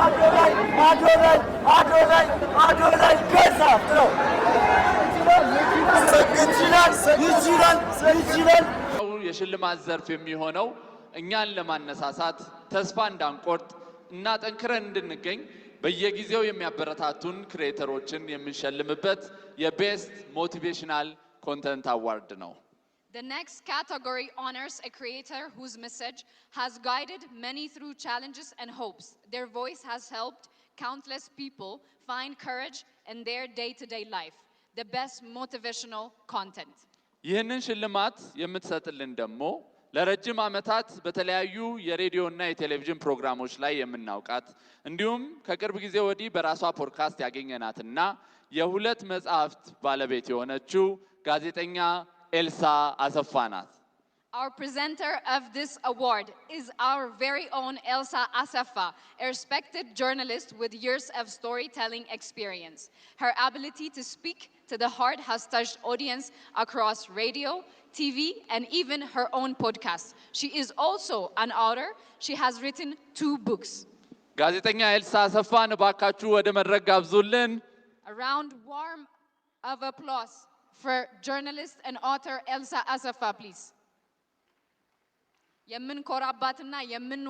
አዶናይ አዶናይ አዶናይ አዶናይ ገዛ ነው። ይችላል ይችላል ይችላል። የሽልማት ዘርፍ የሚሆነው እኛን ለማነሳሳት፣ ተስፋ እንዳንቆርጥ እና ጠንክረን እንድንገኝ በየጊዜው የሚያበረታቱን creator ኦችን የምንሸልምበት የ best motivational content award ነው። The next category honors a creator whose message has guided many through challenges and hopes. Their voice has helped countless people find courage in their day-to-day life. The best motivational content. ይህንን ሽልማት የምትሰጥልን ደግሞ ለረጅም ዓመታት በተለያዩ የሬዲዮ እና የቴሌቪዥን ፕሮግራሞች ላይ የምናውቃት፣ እንዲሁም ከቅርብ ጊዜ ወዲህ በራሷ ፖድካስት ያገኘናትና የሁለት መጽሐፍት ባለቤት የሆነችው ጋዜጠኛ ኤልሳ አሰፋ ናት። Our presenter of this award is our very own Elsa Assefa, a respected journalist with years of storytelling experience. Her ability to speak to the heart has touched audience across radio, TV, and even her own podcast. She is also an author. She has written two books. ጋዜጠኛ ኤልሳ አሰፋን እባካችሁ ወደ መድረክ ጋብዙልን። A round warm of applause for journalist and author Elsa Assefa, please. የምንኮራባትና የምን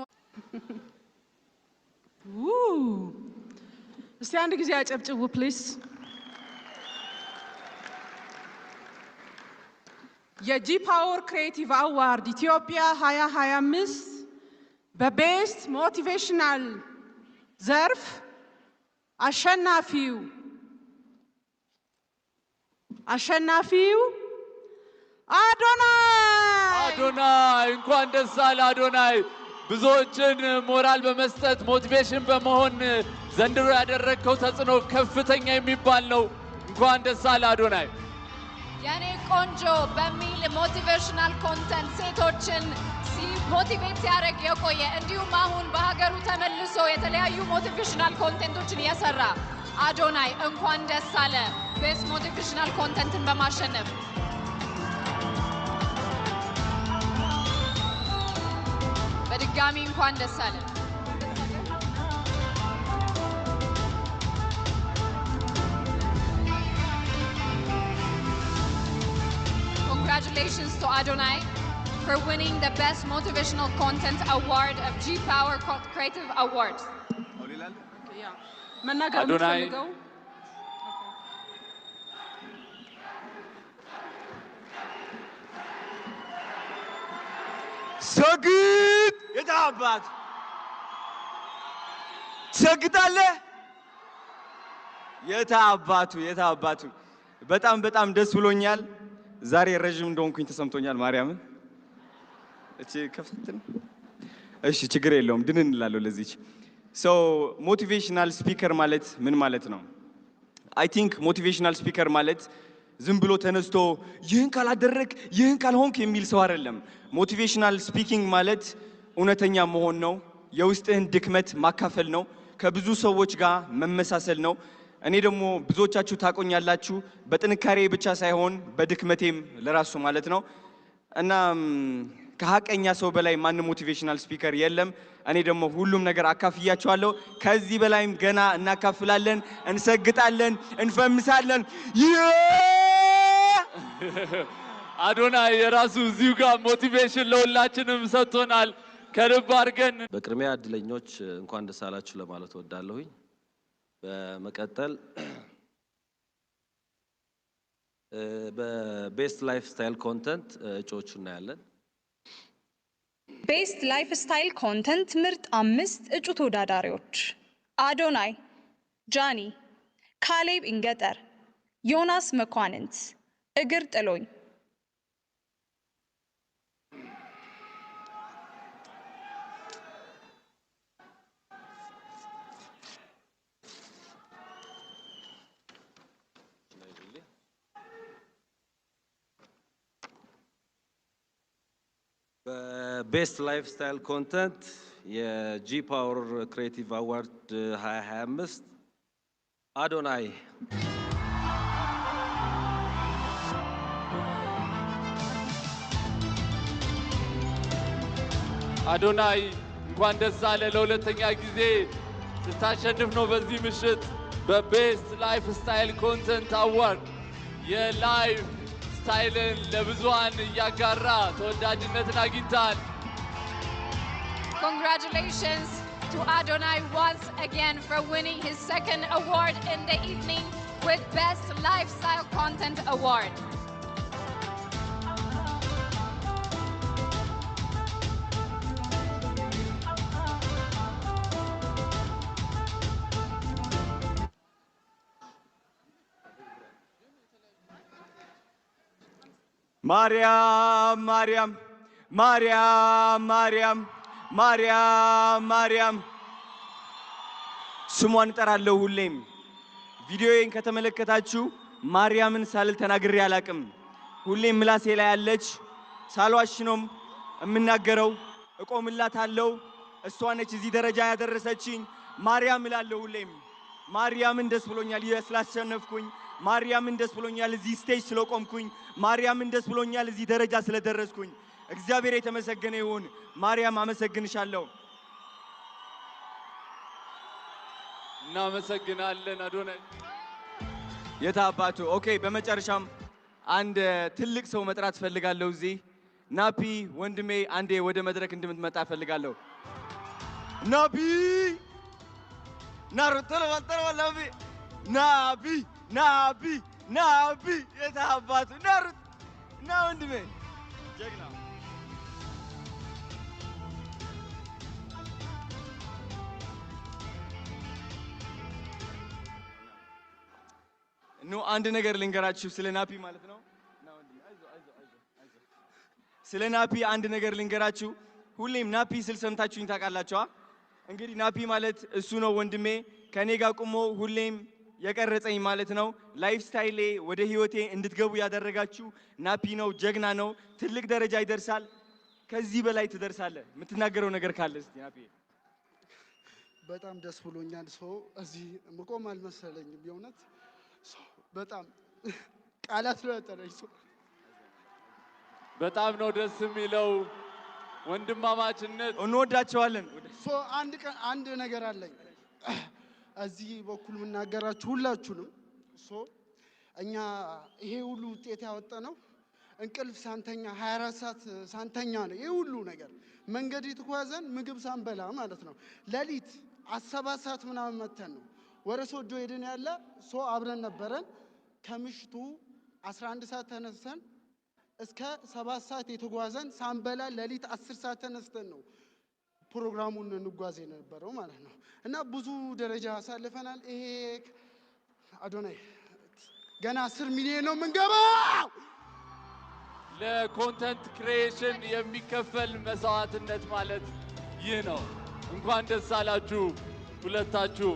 እስቲ አንድ ጊዜ አጨብጭቡ please። የ G Power Creative Award ኢትዮጵያ 2025 በ best motivational ዘርፍ አሸናፊው አዶናይ። አዶናይ፣ እንኳን ደስ አለህ አዶናይ። ብዙዎችን ሞራል በመስጠት፣ motivation በመሆን ዘንድሮ ያደረግከው ተጽዕኖ ከፍተኛ የሚባል ነው። እንኳን ደስ አለህ አዶናይ። የኔ ቆንጆ በሚል motivational content ሴቶችን motivate ሲያደርግ የቆየ፣ እንዲሁም አሁን በሀገሩ ተመልሶ የተለያዩ motivational content ኦችን የሰራ አዶናይ፣ እንኳን ደስ አለህ best motivational content ን በማሸነፍ። በድጋሚ እንኳን ደስ አለህ። Congratulations to Adonai for winning the Best Motivational Content Award of G Power Creative Awards. መናገር አዶናይ። የምትፈልገው? ሰግጥ፣ የታባት ትሰግጣለህ? የታባቱ የታባቱ። በጣም በጣም ደስ ብሎኛል። ዛሬ ረዥም እንደሆንኩኝ ተሰምቶኛል። ማርያምን እቺ ከፍት ነው። እሺ ችግር የለውም፣ ድን እንላለሁ ለዚች። So motivational speaker ማለት ምን ማለት ነው? I think motivational speaker ማለት ዝም ብሎ ተነስቶ ይህን ካላደረግ፣ ይህን ካልሆንክ የሚል ሰው አይደለም። Motivational speaking ማለት እውነተኛ መሆን ነው። የውስጥህን ድክመት ማካፈል ነው። ከብዙ ሰዎች ጋር መመሳሰል ነው። እኔ ደግሞ ብዙዎቻችሁ ታቆኛላችሁ በጥንካሬ ብቻ ሳይሆን በድክመቴም ለራሱ ማለት ነው። እና ከሀቀኛ ሰው በላይ ማንም motivational speaker የለም። እኔ ደግሞ ሁሉም ነገር አካፍያችኋለሁ። ከዚህ በላይም ገና እናካፍላለን፣ እንሰግጣለን፣ እንፈምሳለን። አዶናይ የራሱ እዚሁ ጋር motivation ለሁላችንም ሰጥቶናል። ከልብ አድርገን በቅድሚያ እድለኞች እንኳን ደስ አላችሁ ለማለት እወዳለሁኝ። በመቀጠል በ best lifestyle content እጩዎቹ እናያለን። Best lifestyle content ምርጥ አምስት እጩ ተወዳዳሪዎች አዶናይ፣ ጃኒ፣ ካሌብ እንገጠር፣ ዮናስ መኳንንት፣ እግር ጥሎኝ። በ best lifestyle content የ G Power Creative Award 2025 አዶናይ። አዶናይ እንኳን ደስ አለህ። ለሁለተኛ ጊዜ ስታሸንፍ ነው በዚህ ምሽት በ Best Lifestyle Content Award። የ lifestyle ን ለብዙሃን እያጋራ ተወዳጅነትን አግኝቷል። Congratulations to Adonai once again for winning his second award in the evening with Best Lifestyle Content Award. ማርያም ማርያም ማርያም ማርያም ማርያም ማርያም ስሟን እጠራለሁ ሁሌም። ቪዲዮዬን ከተመለከታችሁ ማርያምን ሳልል ተናግሬ አላቅም። ሁሌም ምላሴ ላይ ያለች፣ ሳልዋሽ ነው የምናገረው። እቆምላታለሁ። እሷ ነች እዚህ ደረጃ ያደረሰችኝ። ማርያም እላለሁ ሁሌም። ማርያምን ደስ ብሎኛል ስላሸነፍኩኝ። ማርያምን ደስ ብሎኛል እዚህ stage ስለቆምኩኝ። ማርያምን ደስ ብሎኛል እዚህ ደረጃ ስለደረስኩኝ። እግዚአብሔር የተመሰገነ ይሁን። ማርያም አመሰግንሻለሁ። እናመሰግናለን አዶናይ። የታባቱ okay። በመጨረሻም አንድ ትልቅ ሰው መጥራት እፈልጋለሁ። እዚህ ናፒ ወንድሜ አንዴ ወደ መድረክ እንድትመጣ እፈልጋለሁ። ናፒ፣ ናሩ ቶሎ በል ቶሎ በል ናፒ ናፒ ናፒ ናፒ፣ የታባቱ ናሩ ና ወንድሜ ጀግና። ኑ አንድ ነገር ልንገራችሁ ስለ ናፒ ማለት ነው። ና ወንድሜ፣ አይዞህ አይዞህ አይዞህ አይዞህ። ስለ ናፒ አንድ ነገር ልንገራችሁ። ሁሌም ናፒ ስል ሰምታችሁኝ ታውቃላችኋ። እንግዲህ ናፒ ማለት እሱ ነው ወንድሜ፣ ከኔ ጋር ቁሞ ሁሌም የቀረጸኝ ማለት ነው። Lifestyle ኤ ወደ ህይወቴ እንድትገቡ ያደረጋችሁ ናፒ ነው። ጀግና ነው። ትልቅ ደረጃ ይደርሳል። ከዚህ በላይ ትደርሳለህ። የምትናገረው ነገር ካለ እስቲ ናፒ። በጣም ደስ ብሎኛል። So እዚህ መቆም አልመሰለኝም። የእውነት so በጣም ቃላት ነው ያጠረኝ። So በጣም ነው ደስ የሚለው ወንድማማችነት። እንወዳቸዋለን። So አንድ ቀን አንድ ነገር አለኝ እዚህ በኩል የምናገራችሁ ሁላችሁንም። So እኛ ይሄ ሁሉ ውጤት ያወጣ ነው እንቅልፍ ሳንተኛ፣ 24 ሰዓት ሳንተኛ ነው። ይሄ ሁሉ ነገር መንገድ የተጓዘን ምግብ ሳንበላ ማለት ነው። ሌሊት 7 ሰዓት ምናምን መተን ነው ወደ ሶዶ ሄድን ያለ። So አብረን ነበረን። ከምሽቱ 11 ሰዓት ተነስተን እስከ 7 ሰዓት የተጓዘን ሳንበላ፣ ሌሊት 10 ሰዓት ተነስተን ነው ፕሮግራሙን እንጓዝ የነበረው ማለት ነው። እና ብዙ ደረጃ አሳልፈናል። ይሄ አዶናይ ገና 10 ሚሊዮን ነው የምንገባው። ለ content creation የሚከፈል መስዋዕትነት ማለት ይህ ነው። እንኳን ደስ አላችሁ ሁለታችሁ።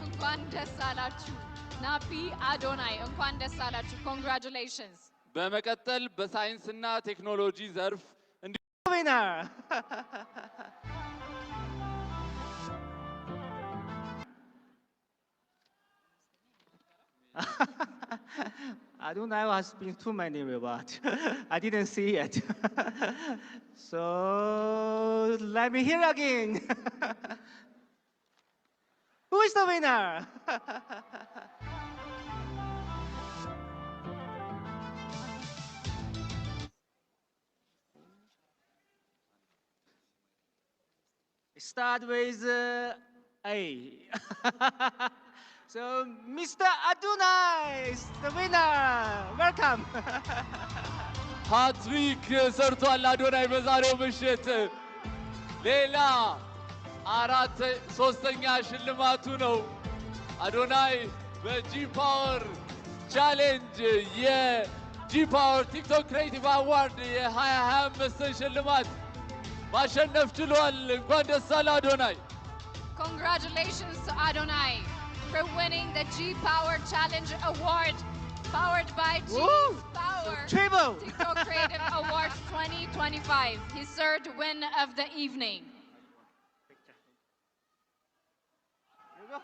እንኳን ደስ አላችሁ ናፒ፣ አዶናይ፣ እንኳን ደስ አላችሁ። Congratulations. በመቀጠል በሳይንስና ቴክኖሎጂ ዘርፍ Winner! Adonai has been too many reward. I didn't see it. So let me hear again. Who is the winner? Start with A. So Mr. Adonai is the winner. Welcome. ሃትሪክ ሰርቷል አዶናይ በዛሬው ምሽት። ሌላ አራት ሶስተኛ ሽልማቱ ነው። አዶናይ በ G Power Challenge የ G Power TikTok Creative Award የ2025 ሽልማት ማሸነፍ ችሏል። እንኳን ደስ አለህ አዶናይ። Congratulations to Adonai for winning the G Power Challenge Award, powered by G Woo! Power Triple. TikTok Creative Awards 2025, his third win of the evening. You go.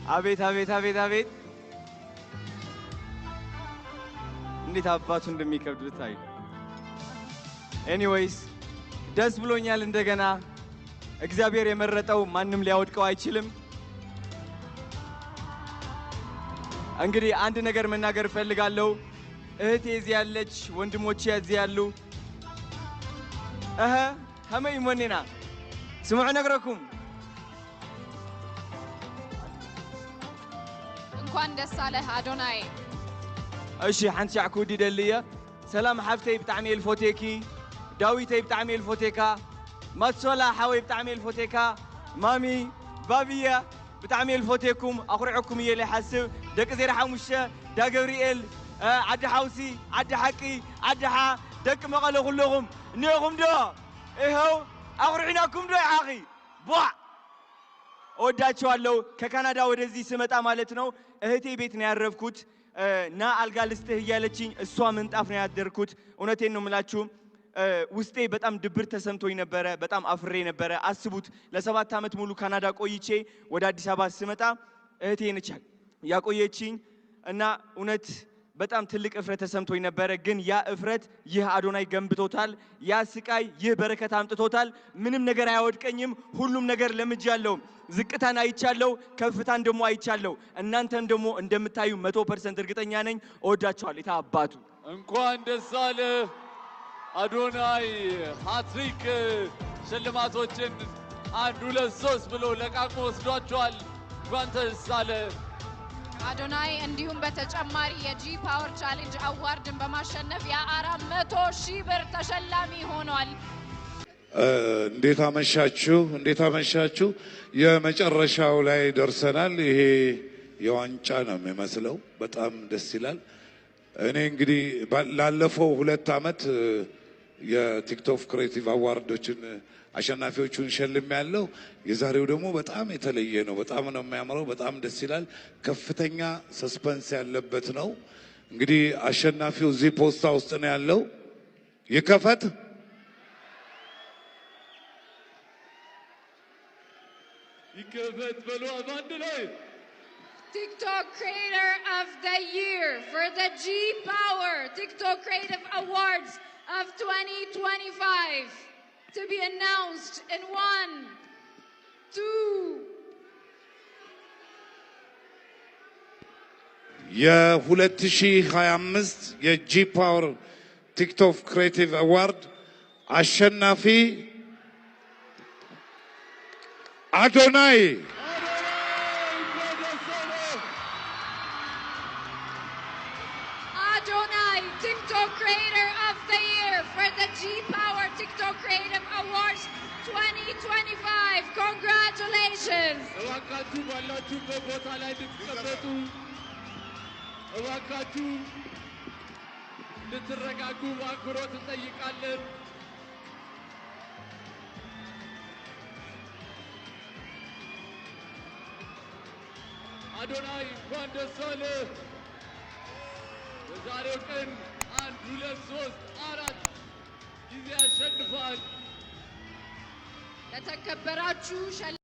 አቤት አቤት አቤት አቤት! እንዴት አባቱ እንደሚከብድ ብታይ። Anyways ደስ ብሎኛል። እንደገና እግዚአብሔር የመረጠው ማንም ሊያወድቀው አይችልም። እንግዲህ አንድ ነገር መናገር እፈልጋለሁ። እህቴ እዚህ ያለች፣ ወንድሞቼ እዚህ ያሉ እህ ከመይ ሞኔና ስምዑ ነግረኩም። እንኳን ደስ አለህ አዶናይ። እሺ፣ ሓንቲ ሻዕ ክውዲ ደልየ። ሰላም ሓፍተይ፣ ብጣዕሚ እየ ልፎቴኪ። ዳዊተይ፣ ብጣዕሚ እየ ልፎቴካ። ማትሶላ ሓወይ፣ ብጣዕሚ እየ ልፎቴካ። ማሚ ባብያ፣ ብጣዕሚ እየ ልፎቴኩም። ኣኹሪዐኩም እየ ይሓስብ። ደቂ 05፣ ዳ ገብርኤል፣ ዓዲ ሓውሲ፣ ዓዲ ሓቂ፣ ዓዲ ሓ፣ ደቂ መቐለ ኩለኹም እኒአኹም ዶ? ይኸው ኣኹሪዕናኩም ዶ? ይዓኺ ቧ እወዳቸዋለሁ። ከካናዳ ወደዚህ ስመጣ ማለት ነው እህቴ ቤት ነው ያረፍኩት። ና አልጋ ልስጥህ እያለችኝ እሷ ምንጣፍ ነው ያደርኩት። እውነቴን ነው የምላችሁ፣ ውስጤ በጣም ድብር ተሰምቶኝ ነበረ። በጣም አፍሬ ነበረ። አስቡት፣ ለ7 ዓመት ሙሉ ካናዳ ቆይቼ ወደ አዲስ አበባ ስመጣ እህቴ ነች ያቆየችኝ እና እውነት በጣም ትልቅ እፍረት ተሰምቶኝ ነበረ። ግን ያ እፍረት ይህ አዶናይ ገንብቶታል። ያ ስቃይ ይህ በረከት አምጥቶታል። ምንም ነገር አያወድቀኝም። ሁሉም ነገር ለምጃለሁ። ዝቅታን አይቻለሁ፣ ከፍታን ደግሞ አይቻለሁ። እናንተም ደግሞ እንደምታዩ 100% እርግጠኛ ነኝ። እወዳችኋለሁ። የታባቱ። እንኳን ደስ አለህ አዶናይ። ሃትሪክ ሽልማቶችን አንድ፣ ሁለት፣ ሶስት ብሎ ለቃቅሞ ወስዷቸዋል። እንኳን ደስ አለህ። አዶናይ እንዲሁም በተጨማሪ የ G Power Challenge Award ን በማሸነፍ የ400,000 ብር ተሸላሚ ሆኗል። እንዴት አመሻችሁ? እንዴት አመሻችሁ? የመጨረሻው ላይ ደርሰናል። ይሄ የዋንጫ ነው የሚመስለው። በጣም ደስ ይላል። እኔ እንግዲህ ላለፈው 2 ዓመት የ TikTok Creative Award ኦችን አሸናፊዎቹን ሸልሜያለሁ። የዛሬው ደግሞ በጣም የተለየ ነው። በጣም ነው የሚያምረው። በጣም ደስ ይላል። ከፍተኛ suspense ያለበት ነው። እንግዲህ አሸናፊው እዚህ ፖስታ ውስጥ ነው ያለው። ይከፈት። ይከፈት በሉ በአንድ ላይ። TikTok Creator of the Year for the G Power TikTok Creative Awards of 2025 to be announced in one, two, የ2025 የ G Power TikTok Creative Award አሸናፊ አዶናይ። እንኳን ደስ አለህ። Adonai, TikTok Creator of the Year for the G Power TikTok Creative Awards 2025. Congratulations! እባካችሁ ባላችሁበት ቦታ ላይ እንድትቀመጡ፣ እባካችሁ እንድትረጋጉ በአክብሮት እንጠይቃለን። አዶናይ፣ እንኳን ደስ አለህ። በዛሬው ቀን አንድ፣ ሁለት፣ ሶስት፣ አራት ጊዜ አሸንፏል። ለተከበራችሁ ሸላሚዎች